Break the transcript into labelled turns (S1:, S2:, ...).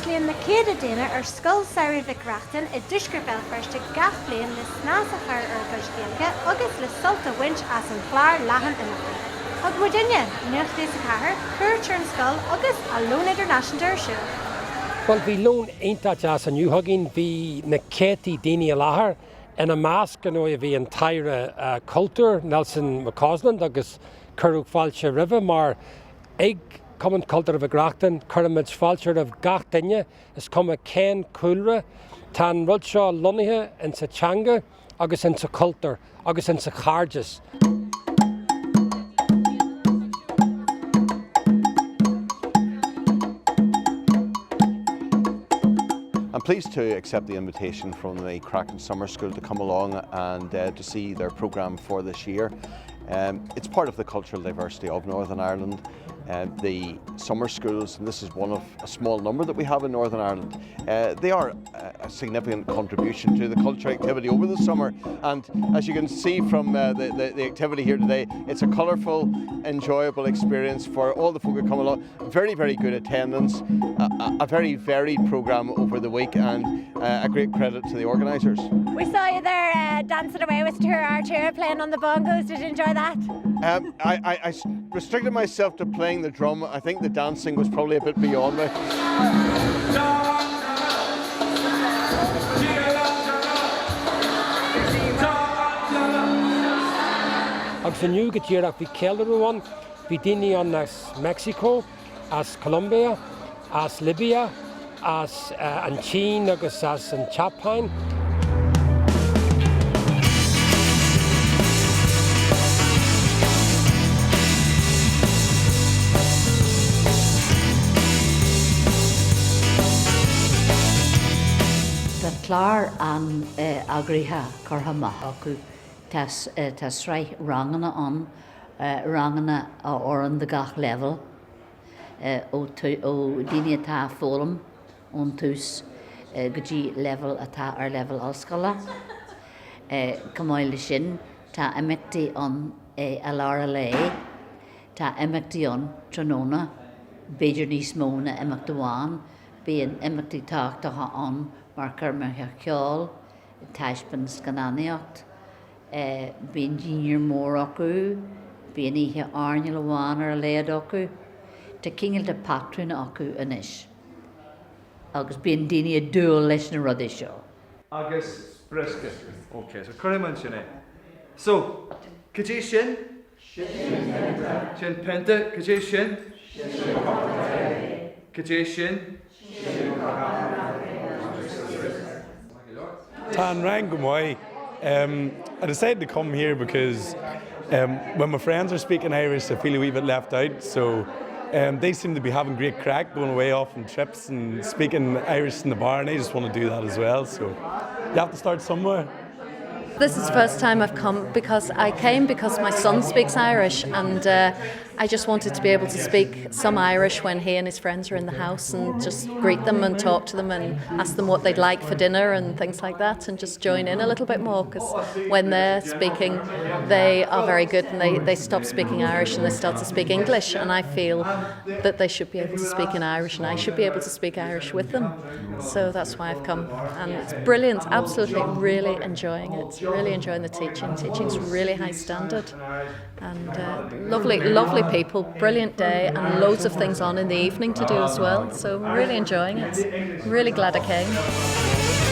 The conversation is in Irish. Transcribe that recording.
S1: Freastalaíonn na céadta daoine ar Scoil Samhraidh Mhic Reachtain i dtuaisceart Bhéal Feirste gach bliain le snas a chur ar a gcuid Gaeilge agus le sult a bhaint as an chlár leathan imeachtaí. Thug muidinne, Nuacht 4, cuairt ar an scoil agus a lón idirnáisiúnta ar siúl.
S2: Bhuel, bhí lón iontach deas inniu againn. Bhí na céadtaí daoine i láthair. Ina measc, ar ndóigh, bhí an tAire Cultúir, Nelson McCausland, agus cuireadh fáilte roimhe mar ag Cumann Cultúrtha Mhic Reachtain, cuirimid fáilte roimh gach duine, is cuma cén cúlra. Tá an rud seo lonnaithe insa teanga agus insa chultúr agus insa chairdeas.
S3: I'm pleased to accept the invitation from the Kraken Summer School to come along and uh, to see their programme for this year. Um, it's part of the cultural diversity of Northern Ireland. Uh, the summer schools, and this is one of a small number that we have in Northern Ireland, uh, they are a significant contribution to the cultural activity over the summer. And as you can see from uh, the, the, the activity here today, it's a colourful, enjoyable experience for all the folk who come along. Very, very good attendance, a, a very varied programme over the week, and uh, a great credit to the organisers.
S1: We saw you there uh, dancing away with Tour Artur playing on the bongos. Did you enjoy that?
S3: Um, I, I, I restricted myself to playing the drum. I think the dancing was probably a bit beyond me.
S2: Agus inniu go díreach bhí ceiliúradh ann, bhí daoine ann as Meicsiceo, as Colombia, as Libia, as an tSín agus as an tSeapáin.
S4: Tá clár an-eagraithe curtha amach acu. Tá sraith ranganna ann, ranganna a oireann do gach leibhéal. ó daoine atá ag foghlaim ón tús go dtí leibhéal atá ar leibhéal ollscoile. Chomh maith leis sin, tá imeachtaí ann i lár an lae, tá imeachtaí ann tráthnóna, b'fhéidir níos mó ná imeacht amháin. Bíonn imeachtaí tábhachtacha ann mar choirmeacha ceoil, taispeáint scannánaíocht, Bíonn dinnéar mór acu, bíonn oíche airneáil amháin ar a laghad acu. Tá cineál de patrún acu anois agus bíonn daoine ag dúil leis na rudaí seo.
S5: Agus briosca. Ok, so cuirfidh mé ansin é. So, cad é sin? Sin pionta. Sin pionta. Cad é sin? Sin cupa tae. Cad é sin? Sin cupa
S6: Tá an rang go maith. Um, I decided to come here because um, when my friends are speaking Irish, I feel a wee bit left out. So um, they seem to be having great crack going away off on trips and speaking Irish in the bar, and I just want to do that as well. So you have to start somewhere.
S7: This is the first time I've come because I came because my son speaks Irish and uh, I just wanted to be able to speak some Irish when he and his friends are in the house and just greet them and talk to them and ask them what they'd like for dinner and things like that and just join in a little bit more because when they're speaking they are very good and they, they stop speaking Irish and they start to speak English and I feel that they should be able to speak in Irish and I should be able to speak Irish with them. So that's why I've come and it's brilliant absolutely really enjoying it really enjoying the teaching teaching's really high standard and uh, lovely lovely people brilliant day and loads of things on in the evening to do as well so I'm really enjoying it really glad I came.